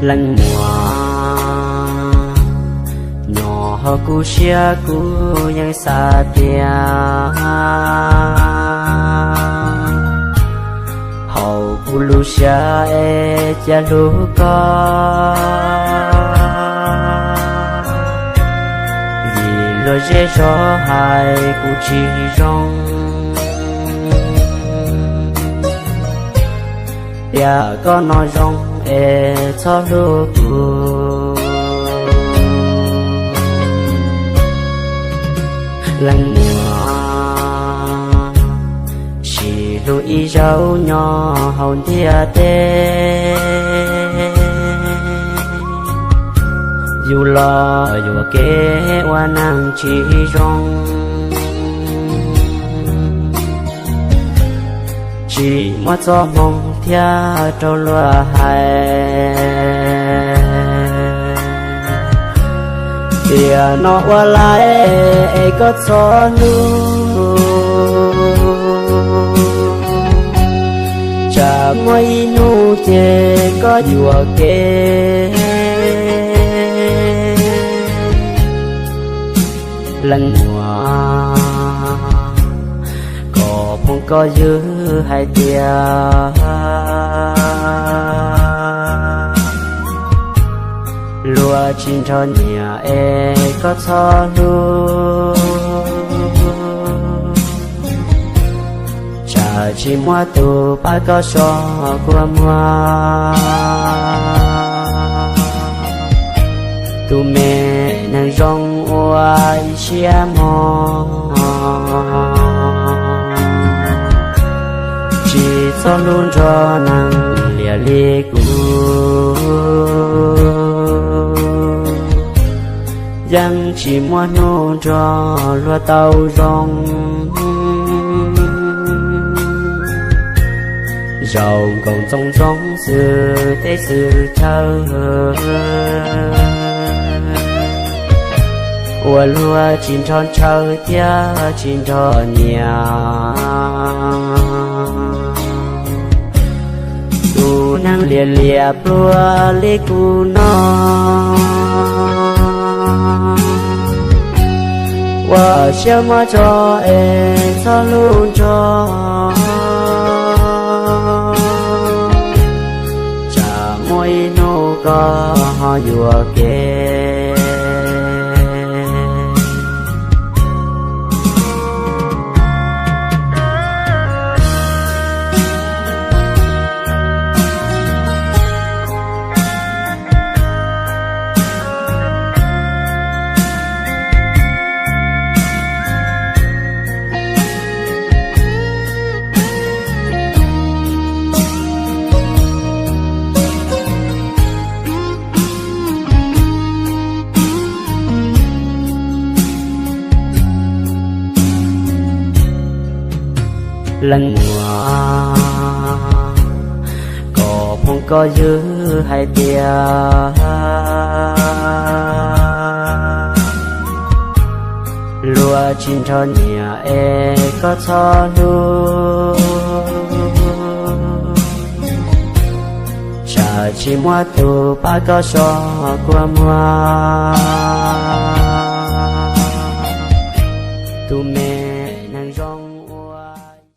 Leej muam, nyob hauv kuv siab kuv yeej xav tias hauv kuv lub siab es cia hlub koj, vim luag zej zog hais kuv tsis zoo. Tias koj no zoo es txhob hlub kuv. Leej muam, sim hlub ib zaug nyob hauv ntiaj teb, yus los yuam kev ua neeg tsis zoo. Tsis muaj txoj hmoo thiab rau luag hais tias no ua lais es koj txhob hlub. Tsam muaj ib hnub ces koj yuam kev. Leej muam, kom phooj koj ywg hais tias luag tsis nrog nyiam es koj txhob hlub. Tsam tsis muaj tus pab koj so kua muag. Tus me neeg zoo ua ib siab mog, tsis txhob hlub nrog neeg liam li kuv. Yeej tsis muaj hnub nrog luag tau zoo. Zaum nkoos txoos ntxoo xwm teb xwm chaw, ua luag tsis nrog ntshaw thiab tsis nrog nyiam. Tus neeg liam liam pluag li kuv no, ua siab muab tso es txhob hlub nrog. Tsam muaj ib hnub koj ho yuam kev. Leej muam, kom phooj koj ywg hais tias luag tsis nrog nyiam es koj txhob hlub. Tsam tsis muaj tus pab koj so kua muag.